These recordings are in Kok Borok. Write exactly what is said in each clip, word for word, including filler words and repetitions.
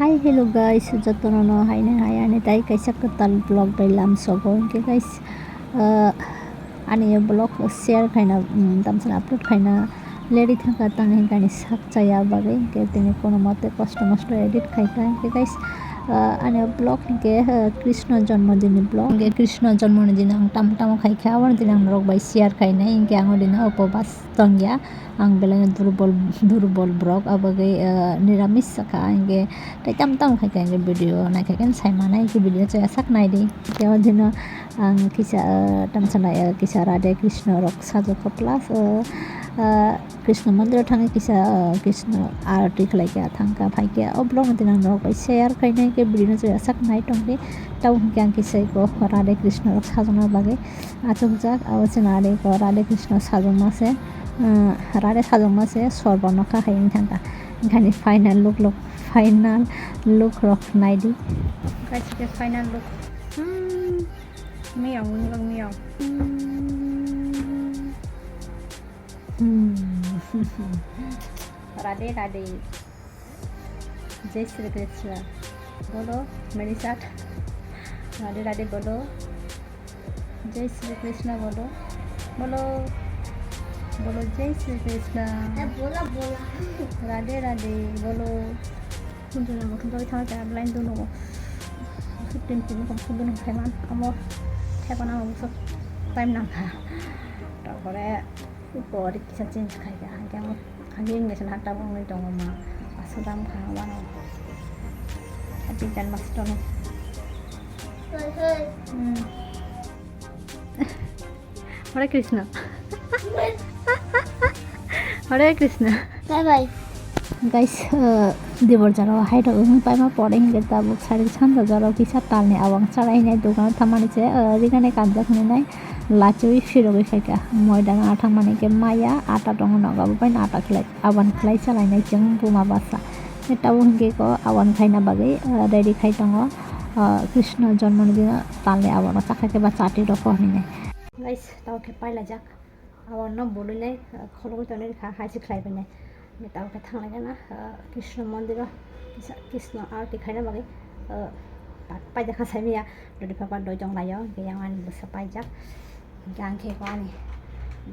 Hi, hello guys, jotono no haino hai ani tai kaisa kwtal vlog bai lamsogo. Hinkhe guys, ah, ani vlog share khaina, um, tamsani upload khaina late thangkha, tang hinkhe ani sak chaya bagwi hinkhe tini kono mote kosto mosto edit khaikha. Hinkhe guys, ah, ani vlog hinkhe, ah, Krishna jonmo dinni vlog. Hinkhe Krishna jonmo ni din ang tamo tamo khaikha, aboni din ang norok bai share khainai. Hinkhe ang o din o upowas tongya. Ang belai no durbol, durbol borok, abagwi, ah, niramis sakha, hinkhe tei tam tam khaikha, hinkhe video naikha khe sai manai, hinkhe video chaya sak naidi. Hinkhe o dino ang kisa, ah, tamsa nai, ah, kisa Radhe Krishna rok sajokha, plus, ah, ah, Krishna mandir o thangwi kisa, ah, Krishna arati khlaikha, thangkha, phaikha. O vlog no tini ang norok bai share khainai, hinkhe video no chaya sak nai tongdi. Tamo hinkhe ang kisa eko Radhe Krishna rok sajokna bagwi achukjak, abo chwng Radhe ko, Radhe Krishna sajokma se, ah, Radhe sajokma se sorbo nokha hai wng thangkha. Hinkhe ani final look, look, final look rok naidi. Guys, the final look. Hmm. Miyong, miyong, miyong. Hmm. Hmm. Radhe, Radhe. Jai Shri Krishna. Bolo, Manisha. Radhe Radhe bolo. Jai Shri Krishna bolo. Bolo. Bolo Jai Shri Krishna. Eh, bola, bola. Radhe Radhe bolo. Kuntu na mothon jagwi thangwi kha blind dono. Fifteen pin kom kuntu nang thaiman. Amo thaiman amo sok time nang kha. Tarpore Upor kisa change khai kha, hwnkhe ang, ang English no hakta wngwi tongo ma, aswk dam kha wano. Happy Janmashtami. Hmm. Hare Krishna. Hare Krishna. Bye bye. Guys, uh, dibor jaro hai rok wngwi paima pore hinkhe tabuk sari sanja jaro kisa talni awang chara hinai dogano thamani se, uh, rigani kanjak hinwi nai. Lachiui phirogwi khaikha. Moidano athang mani khe maya, ata tongo nogo, abo bai no ata khlai, awan khlai chalainai chwng buma basa. Tabuk hinkhe ko awan khaina bagwi, ah, ready khai tongo. Ah, Krishna jonmoni dino talni awan o chakha khe ba chati rokho hinwi. Guys, tabuk khe pailaijak. Awan no bului nai, ah, khologwi tonwi rikha, hai se khlai bai nai. Tabuk khe thanglaikha na, ah, Krishna mondiro, kisa Krishna arti khaina bagwi, ah, pa-, paida kha saimanya, dori papa doi tong laio, hwnkhe yang ani bwsa paijak. Hwnkhe ang khe ani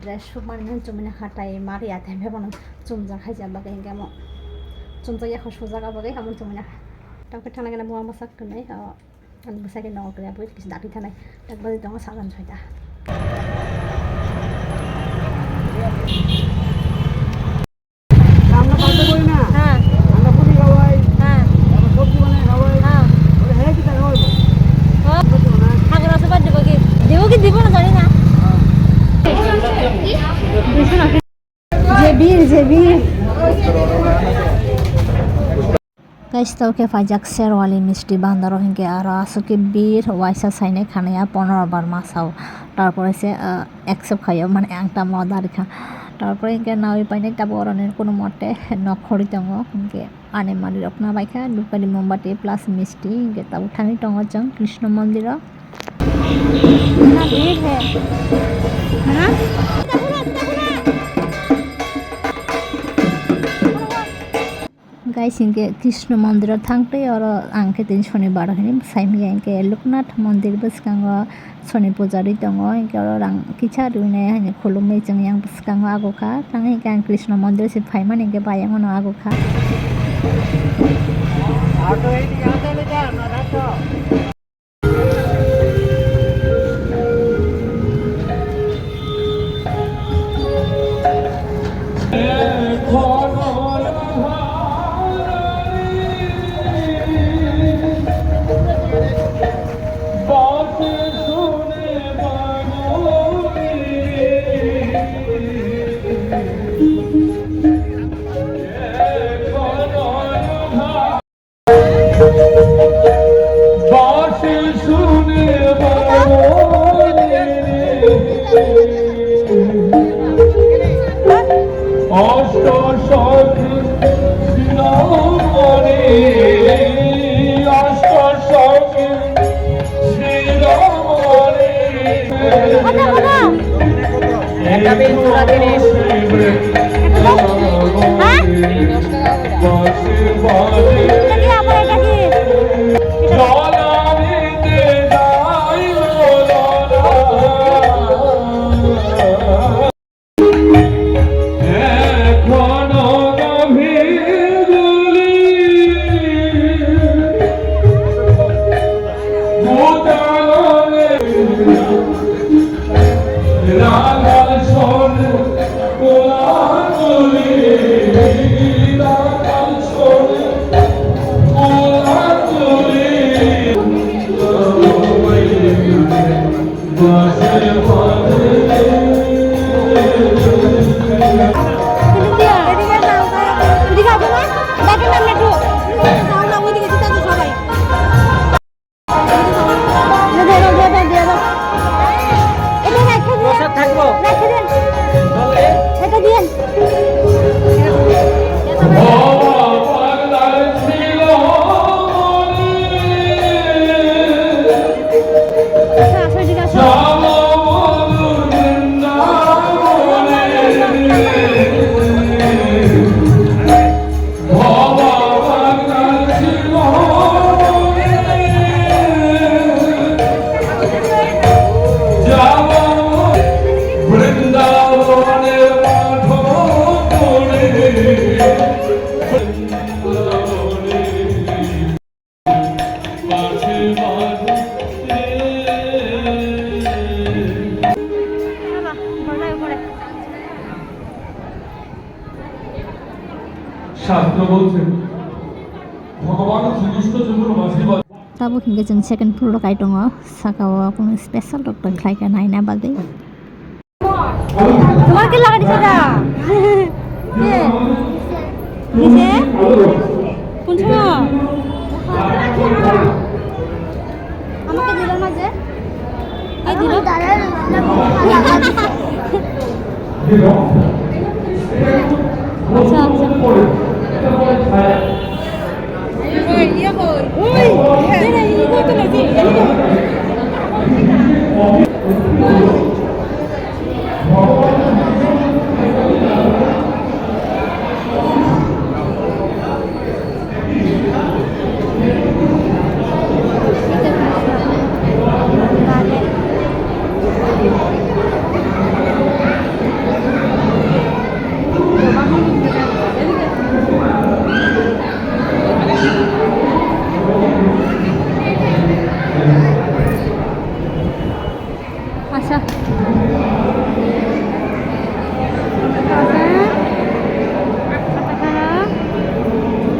dress sukmani no chumui nang kha, tai mari ya, tai bono chumjak hai jaba khe, hwnkhe amo chumjak ya kho sujak abo khe amo chumui nang kha. Tabuk khe thanglaikha na buma bwsa kwnwi, ah, Ani bwsai khe nogo kwrwi, aboni kisa dati thanai. Tak bwsai tongo sajan soita. আমরা পার্টি করি না। হ্যাঁ। আমরা পুরি খাওয়াই। হ্যাঁ। আমরা সবজি বানাই খাওয়াই। হ্যাঁ। ওরা হ্যাঁ কি তা খাওয়াইবো? ও, বুঝছো না? ঠাকুর আশীর্বাদ দিব কি? দিব কি দিব না জানি না। হ্যাঁ। যে বীর, যে বীর। Guys, tabuk khe paijak Sherwali misti bandaro hinkhe aro aswk khe bir waisa sainai khanaya Pondro bar masao. Tarpore se, ah, accept khaio, mane ang tamo dari kha. Tarpore hinkhe nawi painai tabuk oroni kunumote nok khorwi tongo hinkhe ani manwirokno baikha dhupkadi mombati plus misti hinkhe tabuk thangwi tongo chwng Krishna mondiro. इतना भीड़ है। हाँ? Guys, hinkhe Krishna mondiro thangtwi oro ang khe tini sonibar hinwi bwsai manya hinkhe Loknath mondir bwskango soni puja rwi tongo, hinkhe oro rang kisa rwinai hinwi khulumwi chwng yang bwskango agukha. Tang hinkhe ang Krishna mondir se phaimani hinkhe bayang ono agukha. প্রসাদ থাকবো। এটা দিয়েন। শাস্ত্র বলছে, ভগবান শ্রীকৃষ্ণ যখন বাঁশি বাজান, tabuk hinkhe chwng second floor o kai tongo, saka o kunu special rok tong khlai kha naina bagwi. Tomar ke laga disa da? Ye. Nise? Punchmo? Amake dilo na je? Ke dilo? Acha, acha. Asa.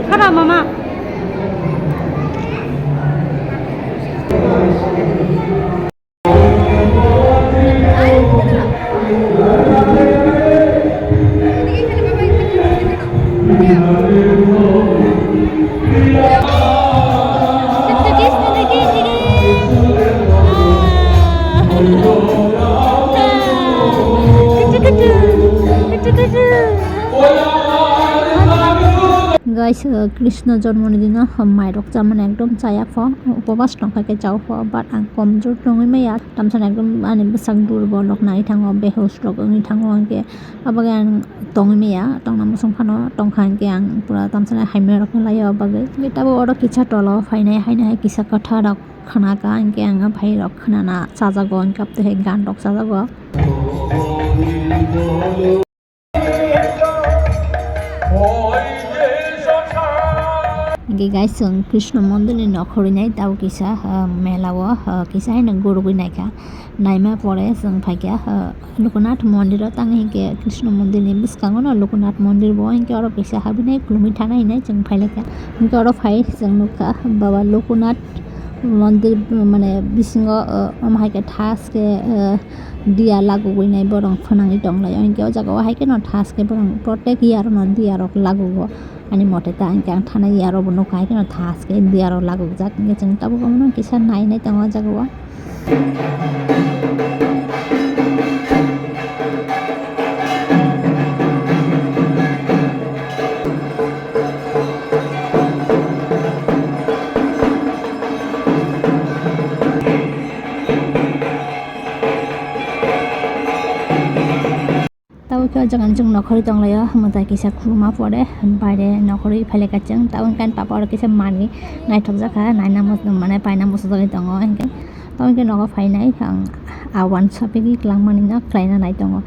Khara mama. Guys, uh, Krishna jormo ni dino, um, mairok chamani ekdom chaya pho, upobash tongkha khe chao pho, but ang komjor tongwi maya, tamsani ekdom ani bwsak durbol rok nai thango, behosh rok wngwi thango, hinkhe abo bagwi ang tongwi maya, tongna muchung phano tongkha hinkhe ang pura tamsani hamya rok wng laio, abo bagwi. Hinkhe tabuk oro kisa tola o phainai, haino hai kisa kwtha rok khna kha, hinkhe ang a bhai rok khnana chajago, hinkhe abtwi hai gan rok chajago. Hinkhe guys, chwng Krishna mondir ni nokhorwi nai, tabuk kisa, ah, mela o, ah, kisa haino gurugwi naikha. Naima pore chwng phaikha, ah, Lokonath mondir o tang hinkhe Krishna mondir ni bwskango no Lokonath mondir bo hinkhe oro kisa habinai khulumui thana hinai chwng phailaikha. Hinkhe oro phai chwng nukha Baba Lokonath mondir, mane bisingo, ah, omo hai khe thas khe, ah, diya lagugwi nai borok phwnangwi tonglaio. Hinkhe o jaga o hai kheno thas khe borok protek year no diya rok lagugo. Ani mote ta hinkhe ang thana year o bo nukha hai kheno thas khe diya rok lagukjak. Hinkhe chwng tabuk omono kisa nai nai tongo o jaga o. Tabuk khe o jaga ni chwng nokhorwi tonglaio, mwtai kisa khuluma pore baire nokhorwi phailai kha chwng. Tabuk khe ani papa oro kisa manwi naithokjak kha, naina muchung mane paina muchungjakgwi tongo hinkhe. Tabuk khe nogo phainai ang a wansapigwi kwlangmani no khlaina nai tongo.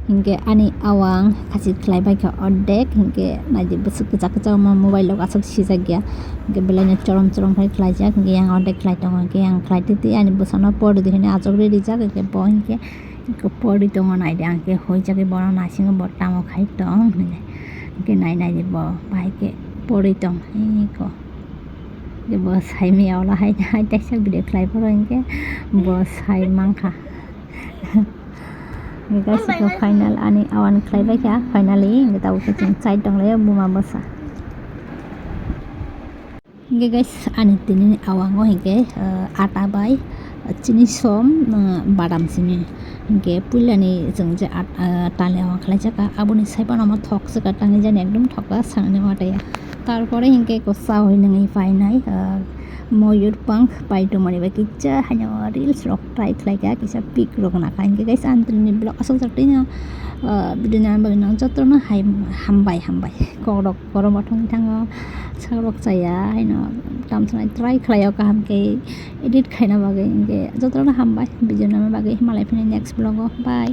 Hinkhe ani awang khachit khlai bai kha ordek, hinkhe naidi bwswk kwchak kwchak omo mobile rok aswk sijak ya, hinkhe belai no chorom chorom khe khlaijak, hinkhe yang ordek khlai tongo, hinkhe yang khlai twi twi ani bwsano pori di hinwi achuk rijak, hinkhe bo hinkhe pori tongo naidi, ang khe hoi jagwi bono naisingo bo tamo khai tong hinwi, hinkhe nai naidi bo bahai khe pori tong eko, hinkhe bo sai maya ulo hai hai teisa video khlai phuru hinkhe bo sai mankha. Hingke guys, iko final ani awan khlai bai kha, finally hingke tabuk khe chwng chai tong laio buma bwsa. Hingke guys, ani tini ni awango hingke, ah, ata bai, ah, chini som, ah, badam simi. Hingke puilani chwng je at-, ah, tali awan khlai jaka, aboni sai phano omo thok jaka, tangwi jani ekdom thok jaka, sangni wataya. Tarpore hingke ko sa hoi nangwi painai, ah, moyur pang pai tongmani bai kisa haino reels rok try khlai kha, kisa pic rok nakha. Hingke guys, ang tini vlog aswk jak twi no, ah, video nang bagwi no jotono hai hambai, hambai. Kokrok korom bo thangwi thango, sakrok chaya haino tam sanai try khlaio kaham khe edit khaina bagwi. Hingke jotono hambai video nangna bagwi, malai phini next vlog o, bye.